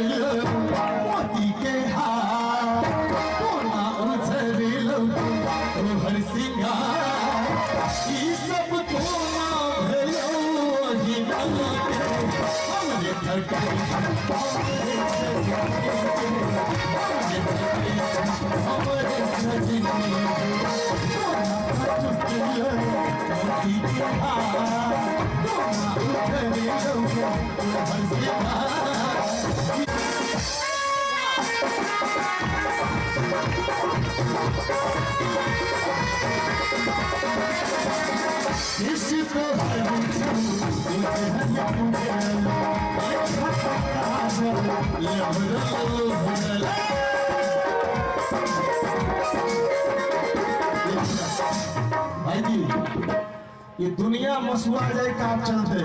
मोती के हार कोना उजरलो तोहर सिंगार ई सब कोना भेलो अहिना के हमरे थकै हमरे सजनी मोती के हार कोना उजरलो तोहर सिंगार। भाई जी ये दुनिया मसुआ जाए काम चलते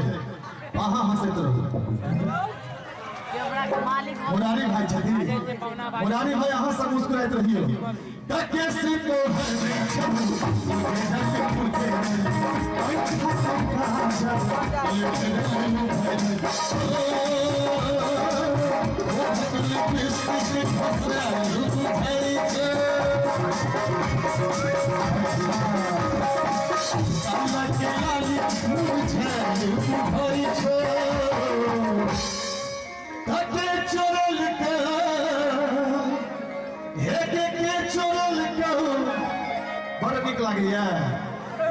अहाँ हंसैत रहू। मुरारी भाई छथिन, मुरारी भाई अहाँ सब मुस्कुराइत रहियो। बड़ नीक लागैया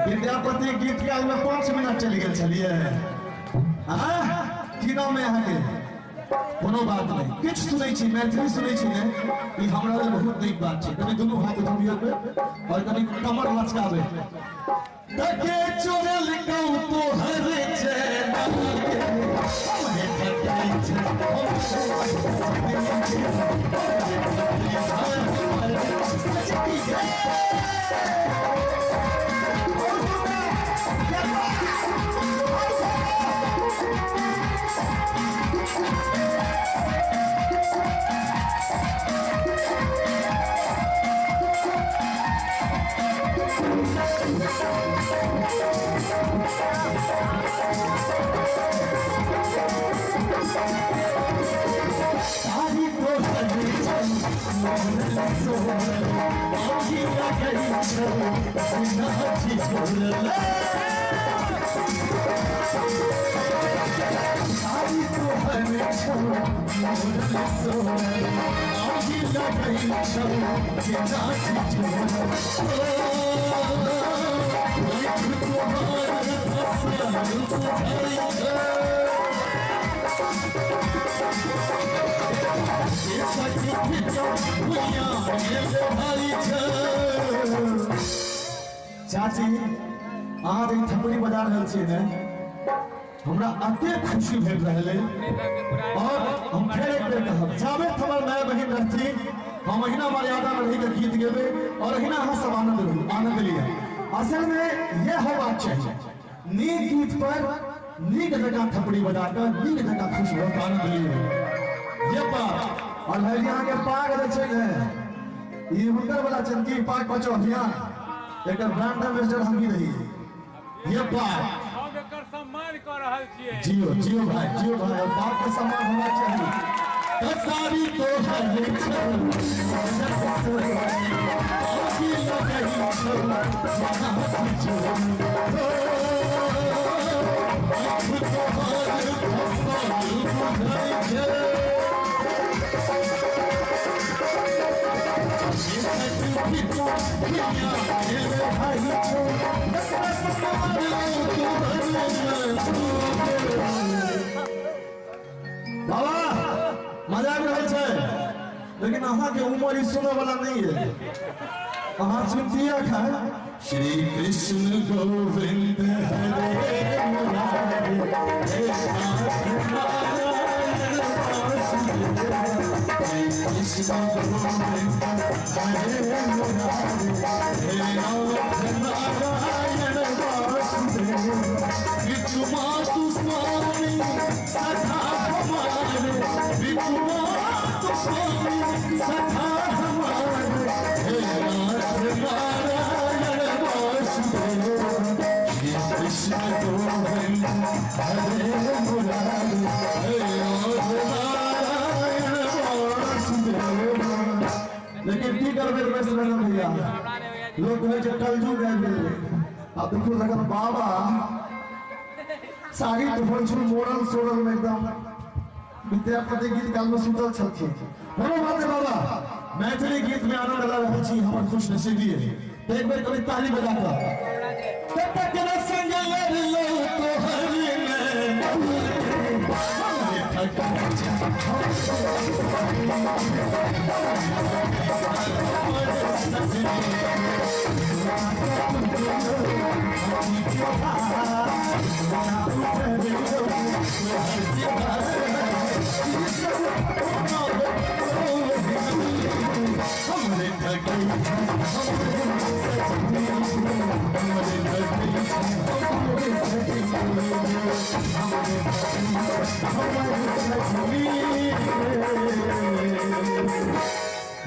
विद्यापति गीत के में 5 मिनट चलि गेल छलियै। की नाम है अहाँके? कोनो बात नहीं, किछु सुनै छी, मैथिली सुनै छी ने, ई हमरा लेल बहुत नीक बात छै। कनि दुनू हाथ उठबियौ और कनि कमर लचकाबै। तके चोरल कौ तोहर चैना के हमरे थकै छै चाची अहाँ जे थपड़ी बजा रहल छियै ने, हमरा अतेक खुशी भेट रहल है। और हम फेर एक बेर कहब, जाबे हमर माय बहिन रहथिन हम अहिना मर्यादा में रही के गीत गेबै और अहिना अहाँ सब आनंद रहू, आनंद लिअ। असल में यह होबाक चाही, नीक गीत पर नीक जकाँ थपड़ी बजा कऽ नीक जकाँ खुश भऽ कऽ आनंद लिअ। ये बात। और भाईजी अहाँके पाग जे छै ने, ई हुनकर वाला छनि कि पाग बचाउ अभियान, एकर ब्रांड एम्बेसडर हम ही रही। ये बात हम एकर सम्मान क रहल छियै। जियो जियो भाई, जियो भाई, और बाप के सम्मान होना चाहिए। सारी तो बाबा मजा आबि रहल छै, लेकिन अहाँके उमर ई सुनऽ वाला नहीं है। अहाँ सुनतियै एखन श्री कृष्ण गोविंद हरे मुरारी हे नारायण वासुदेव, कृष्ण गोविंद हरे मुरारी हे नारायण वासुदेव। विचुमातु स्वामी सखा हमारे, विचुमातु स्वामी सखा हमारे, हे नाथ नारायण वासुदेव, श्री कृष्ण गोविंद हरे मुरारी हे नाथ नारायण लोक कहै छै कलयुग आबि गेलै। आब देखियौ जखन बाबा साड़ी तोहर मोड़ल सोड़ल में एकदम विद्यापति गीत काल में सुतल छलखिन। कोनो बात नहीं बाबा, मैथिली गीत में आनंद लगा रहल छी, हमर खुश नसीबी है। तो एक बेर कभी ताली बजा कर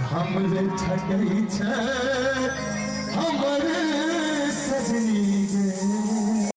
हमरे ठकै छै हमरे